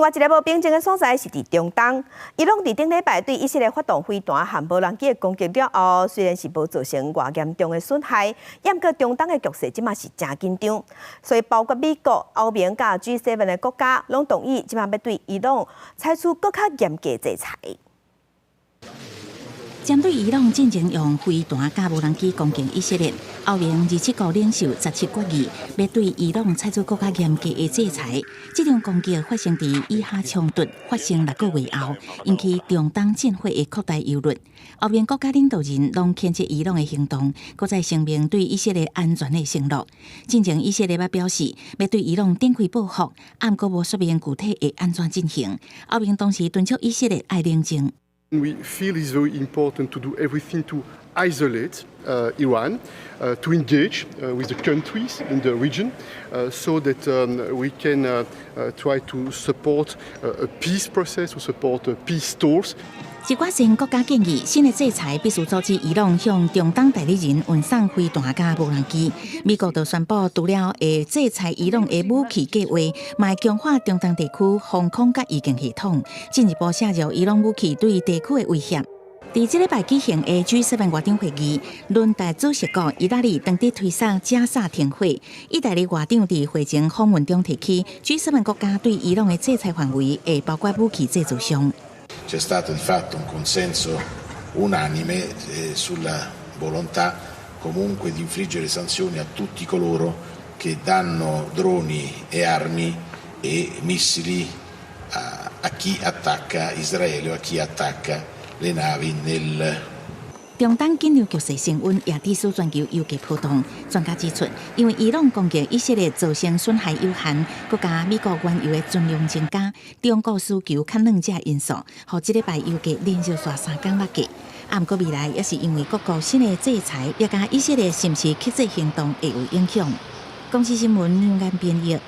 另外一个無平靜的所在是佇中東，伊朗佇頂禮拜對以色列發動飛彈和無人機的攻擊了後，雖然是無造成偌嚴重的損害，毋過中東的局勢這馬是誠緊張，所以包括美國、歐盟佮 G7 的國家，攏同意這馬欲對伊朗採取閣較嚴格制裁。針對伊朗進前用飛彈佮無人機攻擊以色列，歐盟27國領袖17決議，欲對伊朗採取閣較嚴格的制裁。這場攻擊發生佇以哈衝突發生6個月後，引起中東戰火的擴大憂慮。歐盟國家領導人攏譴責伊朗的行動，閣再聲明對以色列安全的承諾。進前以色列捌表示，欲對伊朗展開報復，毋過無說明具體會按怎進行。歐盟當時敦促以色列愛冷靜。 We feel it's very important to do everything to isolate Iran, to engage with the countries in the region, so that we can try to support a peace process, to support peace talks. 一寡先進國家建議，新的制裁必須阻止伊朗向中東代理人運送飛彈佮無人機。美國就宣布，除了會制裁伊朗的武器計劃，嘛會強化中東地區防空佮預警系統，進一步削弱伊朗武器對地區的威脅。佇這禮拜舉行的 G7 外長會議，輪代主席國意大利當佇推捒加薩停火。意大利外長佇會前訪問中提起，G7 國家對伊朗的制裁範圍會包括武器製造商。 C'è stato di fatto un consenso unanime sulla volontà comunque di infliggere sanzioni a tutti coloro che danno droni e armi e missili a chi attacca Israele o a chi attacca le navi nel 中東緊張局勢升溫，也致使全球油價波動。專家指出，因為伊朗攻擊以色列造成損害有限，閣加美國原油的存量增加，中國需求較軟這因素，予這禮拜油價連續紲三工落價。啊，毋過未來也是因為各國新的制裁，也佮以色列是毋是克制行動會有影響。公視新聞梁安編譯。